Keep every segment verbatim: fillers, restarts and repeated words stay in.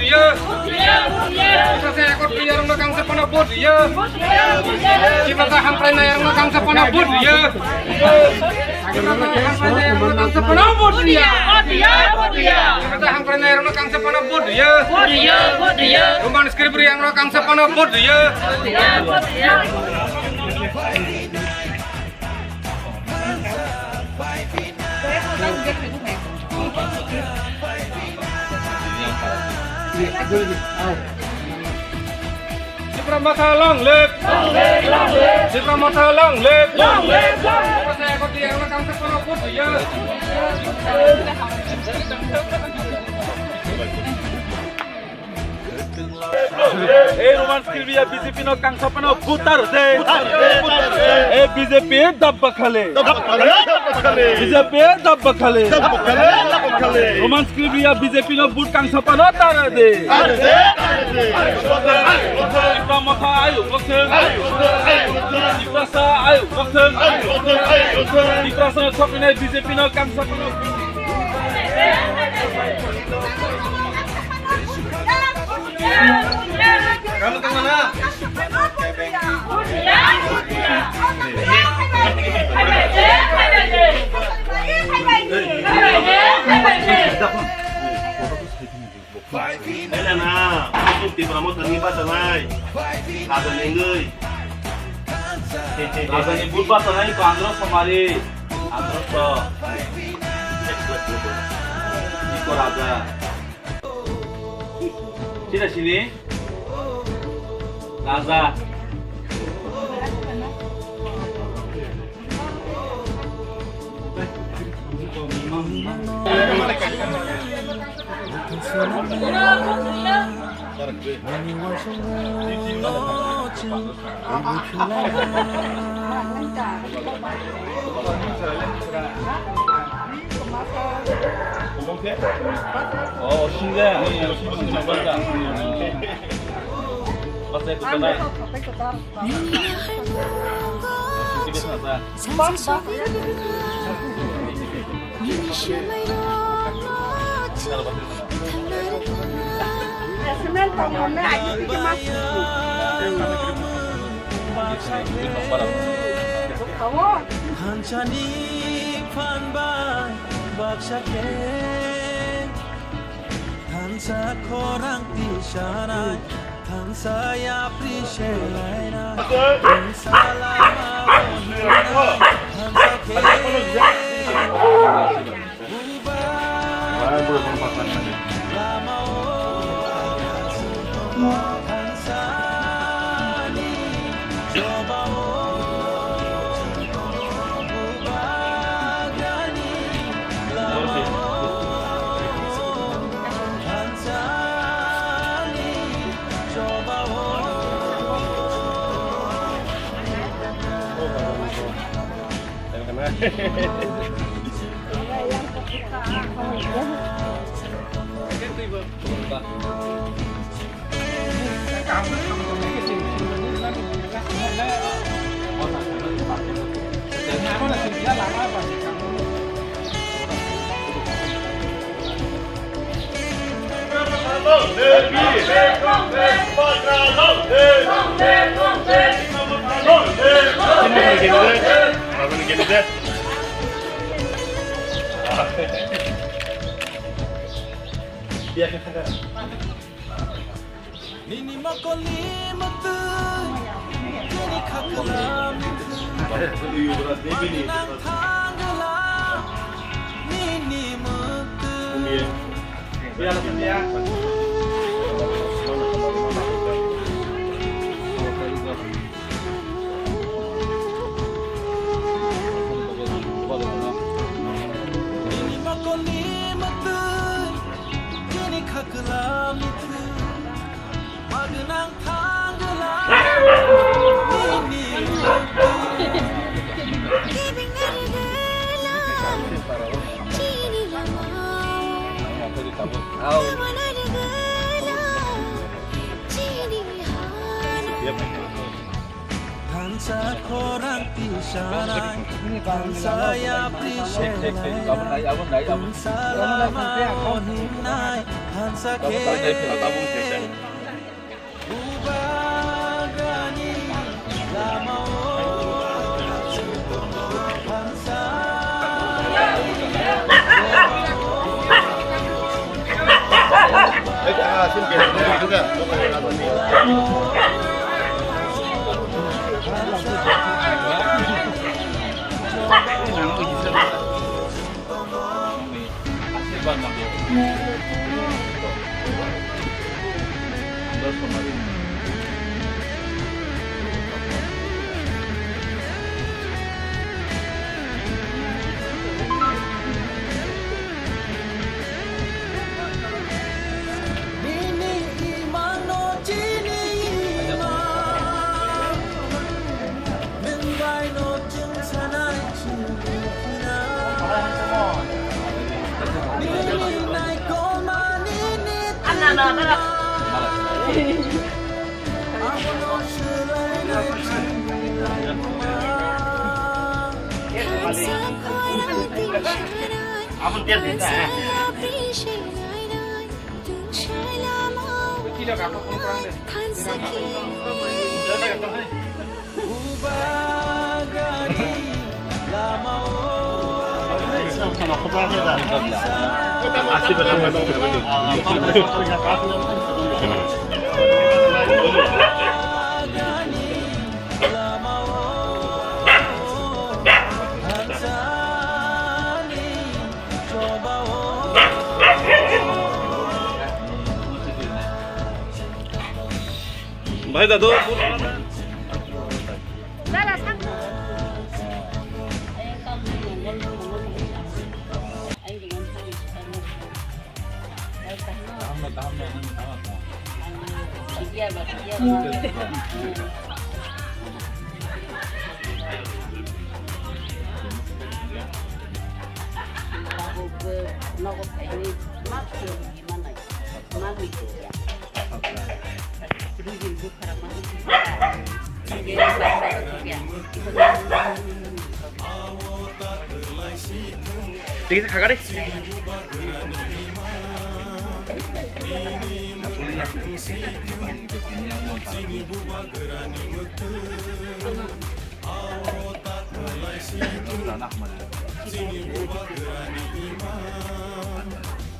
riya. Tiprasa ekot riya rokno kangsa phano vote riya. Tiprasa hamkrai nai rokno kangsa phano vote riya. Tiprasa hamkrai nai rokno kangsa phano vote riya. Tiprasa hamkrai nai rokno kangsa phano vote riya. Roman script riya rokno kangsa phano vote riya. Tipra Motha long live! Long live, long live! Tipra Motha long live! Long live, long live! Tipra Motha long live! Ei Roman script ya B J P no kangsa phano butar de. Ei B J P dabba khale. B J P dabba khale. Roman script ya B J P no but kangsa phano tara de. Tipra Motha ayo bokseng. Tiprasa ayo bokseng. Tiprasa no thoknai B J P no kangsa phano. Ela na, Tipra Motha ni bachanai. Raja ni wngwi. Raja ni but bachanai ko andro somari. Andro so. Iko raja. Sini sini. Raja. Oh, sini ya. Sini, sini, sini. Thansa ni phan bai baksa khe, thansa khorang tisanai, thansa yapri selainai. Nini mokol ni mwtwi, nini khakla mwtwi, nang thangla nini mwtwi. Nini mokol ni mwtwi, nini khakla mwtwi. Magnang thangla nini. Thansa khorang tisanai, thansa yapri selai, thansa lama ohinai, thansa khe. Nini imang no chini imang. Nwng bai no chwng sanai chwng khna. Nini naikolma nini twima. Abono swlainai chwng nwng ma. Thansa khorang tisanai, thansa yapri selai. Bhai, dado. Thank you.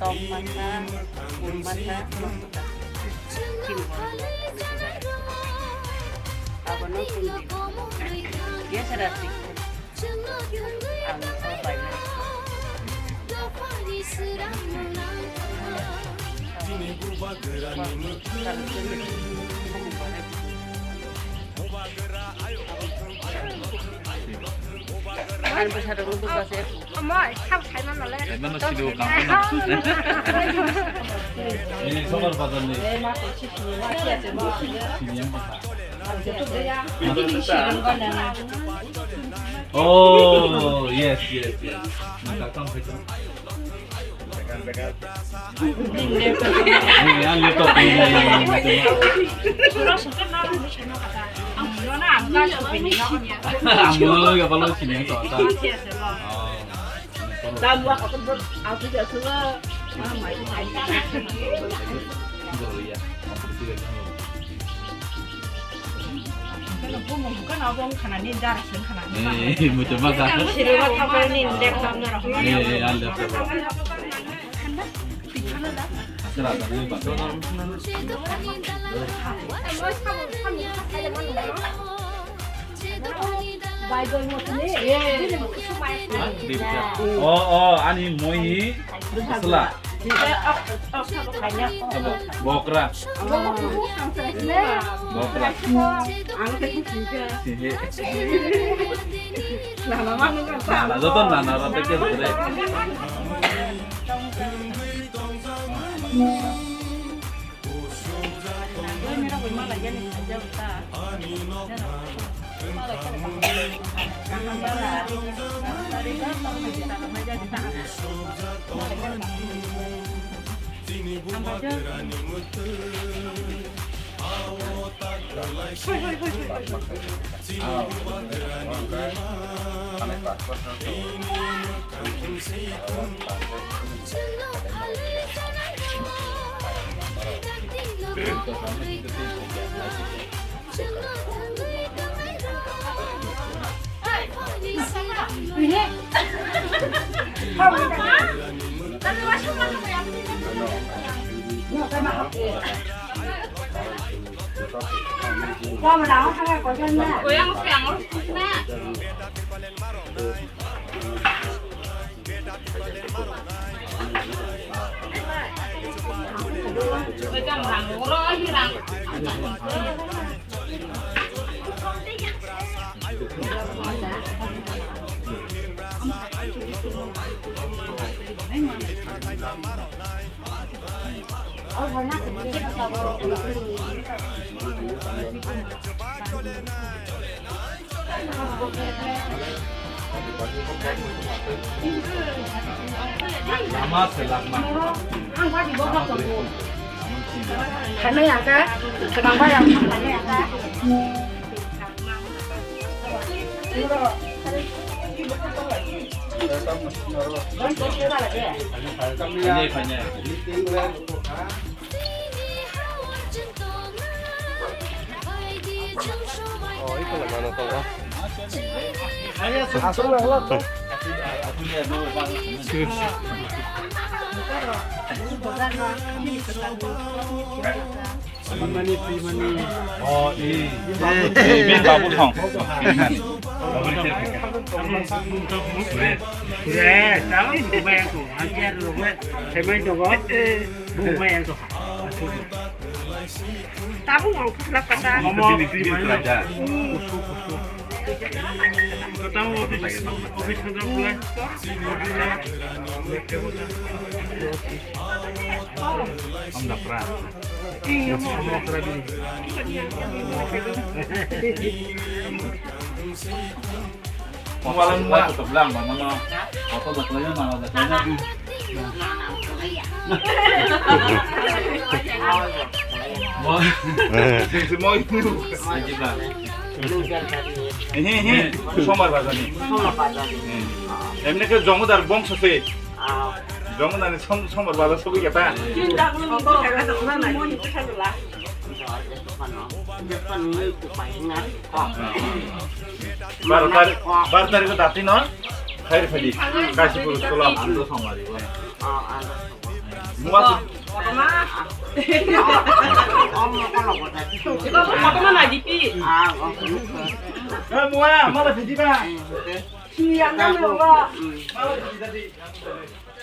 Tong masa, kun masa, abono kun di. Biasa rasi. Ani bwsa rok nw bwsa se. Omo, sab khai man nole. Khai man nw sidi o kam khai man. Ini sobar bazar ni. Sini yang bwsa. Oh, yes, yes, yes. Nang tak tang khai tang. Ini yang laptop ini. Ang mau ya kalau sini yang tak. Oh. Eh, mucho más. Eh, al de Oh, oh, ani moi ni sla. Bokra. Bokra. Sini. Nana, joto nana rata ke sore. Lama selak ma. Khaimai ang kha, kwbang bai ang khaimai ang kha. Khainai, khainai. Mani, mani. Oh, eh. Eh, eh, bin babu thong. Bin mani. Babu thong. Sure. Sure. Tahu, bukan aku. Hajar lo, bukan. Saya main tu, kok. Bukan yang tu. Tabung ang khuslak kata. Omo, bini, bini bini raja. Khusu, khusu. Kata office, office kata pula. Ang dapra. Iya, omo. Omo dapra bini. Wala nungwa to blang ba mano. Koto da klai na da klai na. Mo. Sing sing mo ini. Aji ba. He he. Somar bazar ni. Somar bazar ni. Emne ke jomodar bongso se. Jomodar ni som somar bazar sobi kata. Bar tar bar tarikh dati no. Khair phadi. Kasipur school of Ando Somari. Mua. Mua mala phadi ba. Mala phadi dati.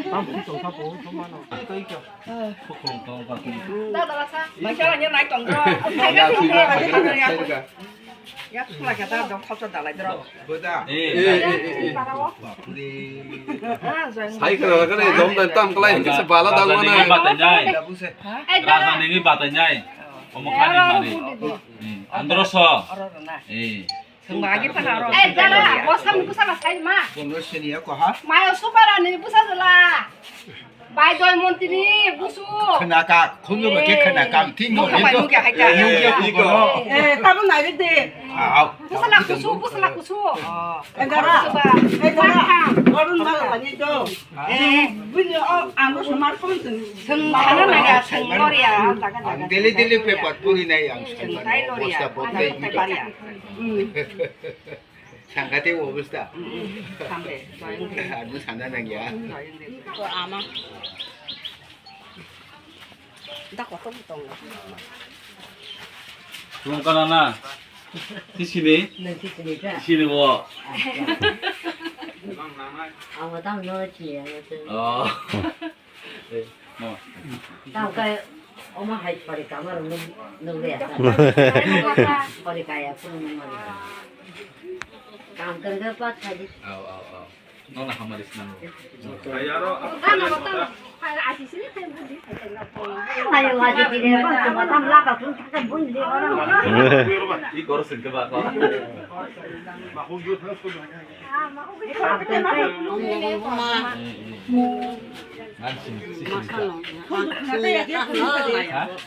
Tamo tong sapo, tong mano. Tei kya? Phukrung tong ba tong. Da da sa. Mai kya nai tong bro. Ya, sui ba, ya, sui ba. Ya, sula kya ta dong khop sa dalai dro. Boda. Eh. Eh, eh, eh, eh. Bapre. Ah, join. Sai kana kana jom dan tam kalai, kisa bala dang mana. Batai nai. Raja nini batai nai. Omo kani mari. Eh, andro so. Oro na. Eh. Sengmagi phano aro. Eh, jala, bosam ni bwsa la sai ma. Bono sini ya ko ha? Mayo supara ni bwsa jala. Bai doi monti ni busu. Khna ka, khunju ba ke khna ka, tin no. Mukha bai mukha hai ka. Nungya ko. Eh, tamo nai de. Ah, bwsa la kusu, bwsa la kusu. Eh, jala. Eh, jala. Warun ma la ni do. Eh, bini o, ang smartphone sing. Sing khana na ya, sing lor ya, jaga jaga. Ang daily daily paper puri nai ang. Sing tai lor ya, bosta bosta ang itu. Paper ya. Hmm. Sangkate obosta. Hmm, hmm. Sampai, join de. Anu sana nang ya. Hmm, join de. Ko ama. Da koto butong. Tungkana na. Tisini? Nang tisini ka? Tisini bo. Ang tang no chi ya. Oh. Eh, no. Tang kai oma hai pari kamar no no le ya. Pari kaya pun no. Kam kar ga pat khai. Au, au, au. Nono hamari sinango. Ayo, aji dire, bang, cuma tam laka pun tak bundi orang. Iko sing ke bako.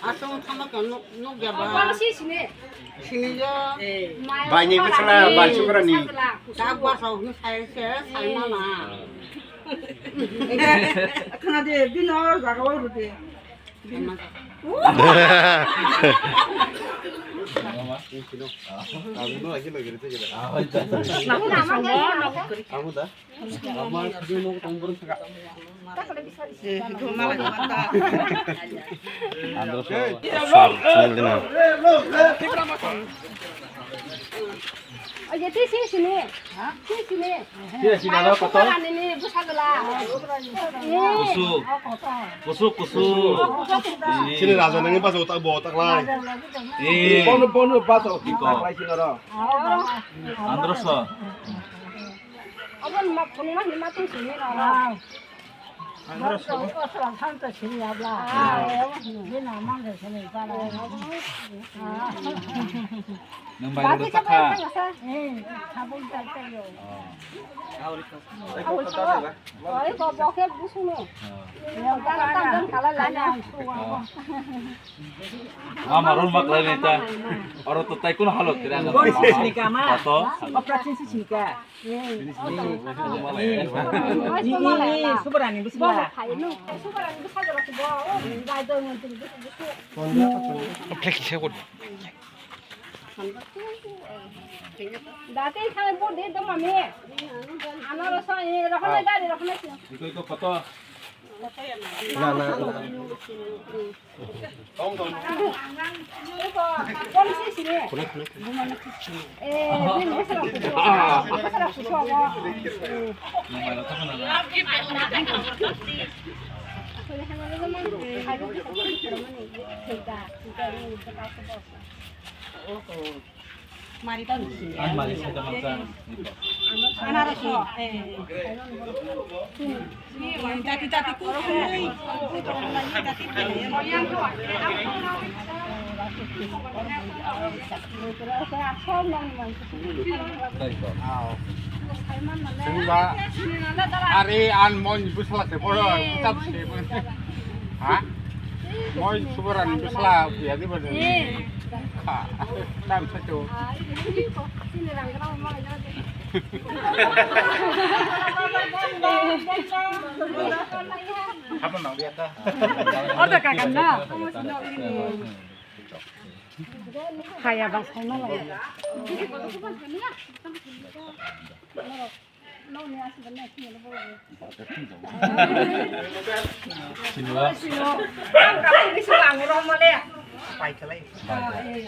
Asung tama kan nuk nuk ya ba. Sini yo. Bai ni bwsala, bai sukrani. Tak basa hwnwi sai se, sai mana. Khna de, bino jaga o rwdi. Ang sino. Ang no lagi lagi rite gila. Ah, hoi ta. Amo da. Ama sino no tang burung saka. Andro so. Sab, sab dina. Oye, ti si sini. Ti sini. Ti sini aro koto? Ani ni busa gela. Kusu. Kusu, kusu. Sini raja nang pas utak botak lai. Eh. Bono, bono pas utak lai sini aro. Andro so. Abon ma, kono ma ni ma tu sini aro. Nwng bai rok ta kha. Ama ron mak lai neta. Oro to tai kono halot kira. Operation si sini ka. Subarani bwsla. Dati kami pun di dong mami. Ano rasa ini rohana gari rohana sih. Iko iko foto. Na na na. Ang mali sa tamang sa. Anarso. Jati jati kurkuri. Sengba, ari an mon busla se boro, kitab se boro. Ha? Mon subaran busla, ya di boro. Ha, tam sa tu. Apa nang dia ta? Ada kakak na. Kaya bang saya malah. Sinua. Ang kami bisa ang romo le. Pai kalai. Bai.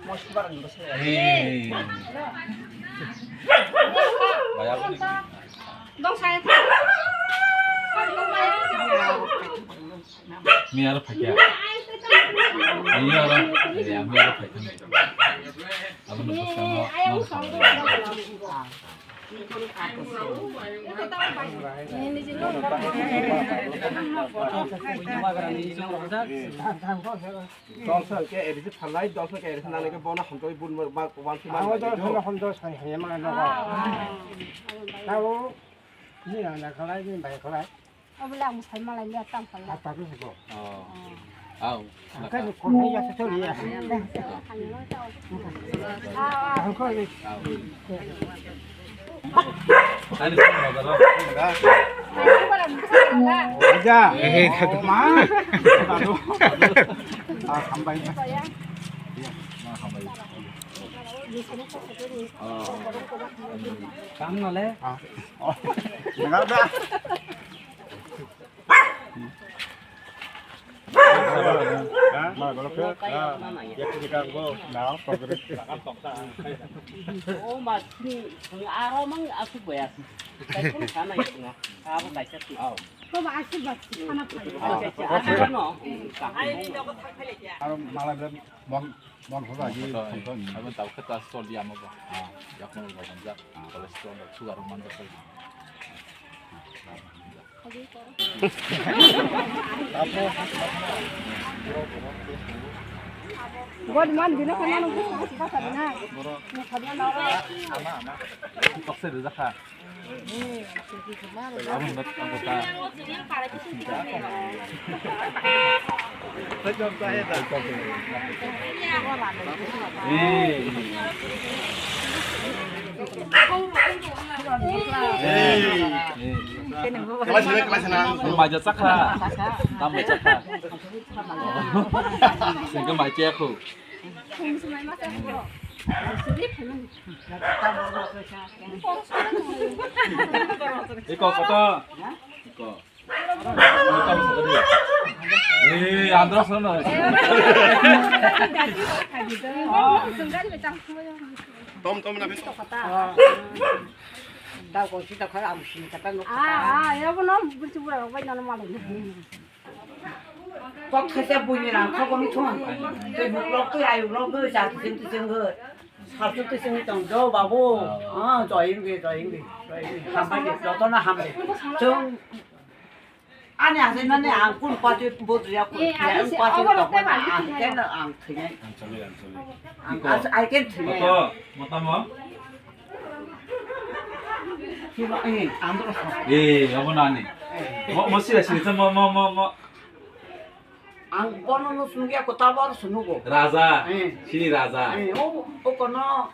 Mos barang bos. Hei. Bayar. Dong saya. Ni aro phaikya. Ni aro. Ni aro phaikya. Abo no bwskango. Dolsa ke erisi phalai, dolsa ke erisi nanai ke bono hamtoi bun ma, ma, wan si ma. Abo dolsa no hamtoi sai hai ma no. Tao ni na khalai ni bai khalai. Obo le ang sai malai le tam phalai. Ata ni ko. Oh. Au. Angka ni ko ni ya se chori ya. Angka ni. Ani phone modelo. Aja. Eh, ma. Aduh. Ah, hambai. Iya, ma hambai. Oh. Kam nale? Ah. Oh. Enggak ada. Aro mala bela mon, mon hoba ji. Abo tabuk khe ta sol di amo bo. Yakno bo gonjak. Cholesterol rok, sugar rok manjak. God man dino kana nung buka buka sabina. Nung sabina nara. Tokse rwjak kha. Abo nat abo ta. Mai ja chakha. Tam mai chakha. Sengke mai chaya khu. Iko koto? Iko. Eh, andro sono. Tom tom na. Dau ko sita khara am sini kata nuk. Ah, ah, ya bo no bunchi bura rok bai no malo. Kok khaisa buini rang kha boni thon. Tei buklok tei ayuklok tei cha tising tising go. Sabsu tising tong jo babu. Ah, join ge, join ge, join ge. Hambai ge, joto na hambai. Chung ani asai mane ang kun pati bodu ya kun. Eh, ani ang si pati obo to rok tei ang bali ken ang thini. Ang chali, ang chali. Ang as-, I can thini. Moto, moto mo? Kima, eh, ang to. Eh, abo nani. Mo, mo sira sira mo, mo, mo, mo. Ang bono no sunugi ako tabar sunugo. Raja. Eh. Sini raja. Eh, o, o kono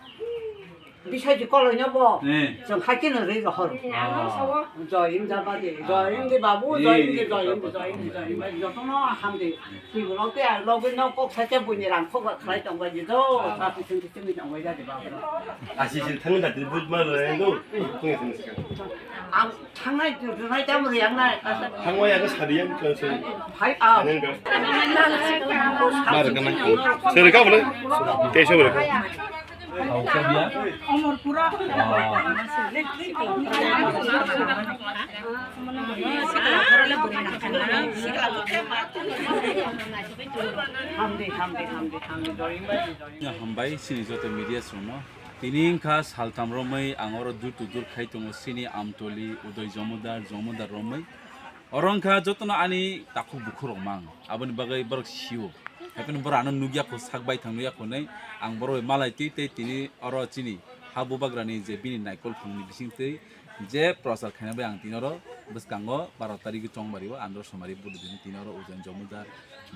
bisai ji koloi no bo. Eh. Jong hakino rei rohor. Ah. Joy in jabadi. Joy in di babu, eh, joy in di, eh, joy in di, joy in di, joy in di. Jotono hamdi. Tibulok te ang login no kok sacha buini rang kok khlai tong bai di do. Ah. Sa ti sing ti sing tong bai di babu. Asi sin thang da di bud ma lo endo. Ang thangnai, thangnai tamo riang nai. Thangwai ang sari yang klan sari. Hai, ah. Mar kana. Sari ka bole? Keso bole? Au ka biya? Omorpura. Ah. Hamdi, hamdi, hamdi, hamdi. Join bai di, join. Ya, hambai sini joto media sungno. Tini wngkha saltham romwi ang oro door to door khai tongo, sini Amtoli, Udoi Jomodar, Jomodar romwi. Oro wngkha jotono ani takhuk bukhuk rok mang. Aboni bagwi borok sio. Haiphano borok ano nukya kho, sak baithang nukya kho hinwi ang borok bai malai twi tei tini oro chini ha bubagrani je bini naikol phungni bisingtwi je prochar khaina bai ang tini oro bwskango baro tarigwi chongbario andro somari budi tini oro Udoi Jomodar,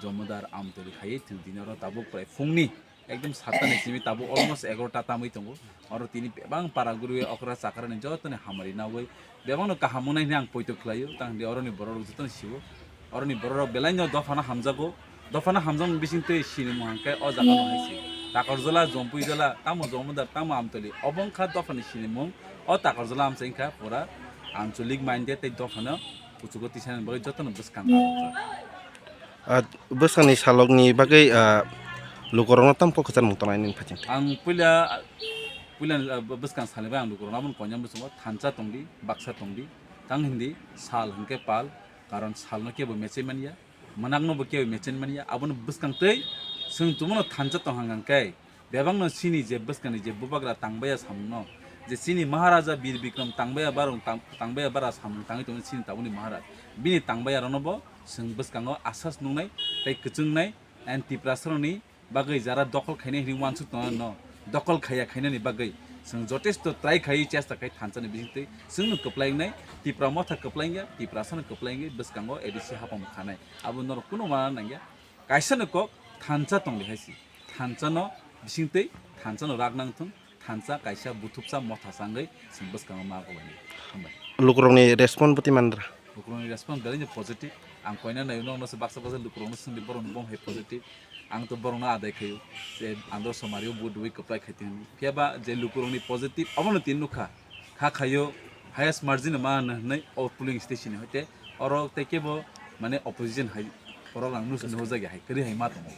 Jomodar Amtoli khaiwi tini oro tabuk prai phungni Ekdom satta ni simi tabuk almost egarota tamwi tongo. Oro tini bebak para guriwi okra chakra ni joto ni hamari nawi bebak no kaham wngnai hwnwi ang poito khlaio. Tang di oroni borok rok joto ni sio. Oroni borok rok belai no dopha no hamjago. Dopha no hamjakmani bising twi sini mung hwnkhe o jaga no hai se. Takarjala, Jompui jala, tamo Jomodar, tamo Amtoli. Obo wngkha dopha ni sini mung. O Takarjala amchai wngkha pura ancholic minded tei dopha no kuchugo tisanani bagwi joto no bwskang. Ah, bwskangni salokni bagwi, ah, lukurokno tamo kok kwchar mung tongnai nini phaising? Ang puila, puila, ah, bwskang salni bagwi ang lukurokno aboni koinani bwskango thansa tongdi, baksa tongdi, tang hindi sal hwnkhe pal, karon salno kebo mechai manya, mwnakno bo kebo mechai manya, abono bwskang twi chwng tongmano thansa tong hwnkhe, Bebakno chini je bwskangni je bubagra tangbaiya samungno, je chini Maharaja Bir Bikram tangbaiya barung tang-, tangbaiya bara samung tangwi tongmani chini tabukni Maharaj. Bini tangbaiya rokno bo chwng bwskango asas nuknai tei kwchwngnai, and Tiprasarokni bagwi jara dokol khainai hinwi uansuk tongna no dokol khaiya khainani bagwi chwng jotesto try khaiwi chesta khai thansani bisingtwi chwngno kwplai wngnai, Tipra motha kwplai wngya, Tiprasano kwplai wngwi bwskango A D C hapang khanai. Abo norok kunu uana nangya. Kaisa no kok thansa tongdi hai si. Thansa no bisingtwi thansa no rak nang thung, thansa kaisa buthupsa motha sangwi chwng bwskango ma kok bai. Hambai. Lukurokni response bwtwi mandra? Lukurokni response belai no positive. Ang koina naio, nokno se baksa baksa lukurokno swngdi, borokni bom hai positive. Ang to borokno adai khaio. Je andro somari o vote rwi kwplai khai tong. Phiya ba je lukurokni positive abono tin nukha. Kha khaio highest margin ma hwnwi o polling station ni hoite oro tei kebo mane opposition hai borok ang nus nuhujak ya hai kwrwi hai ma tongo.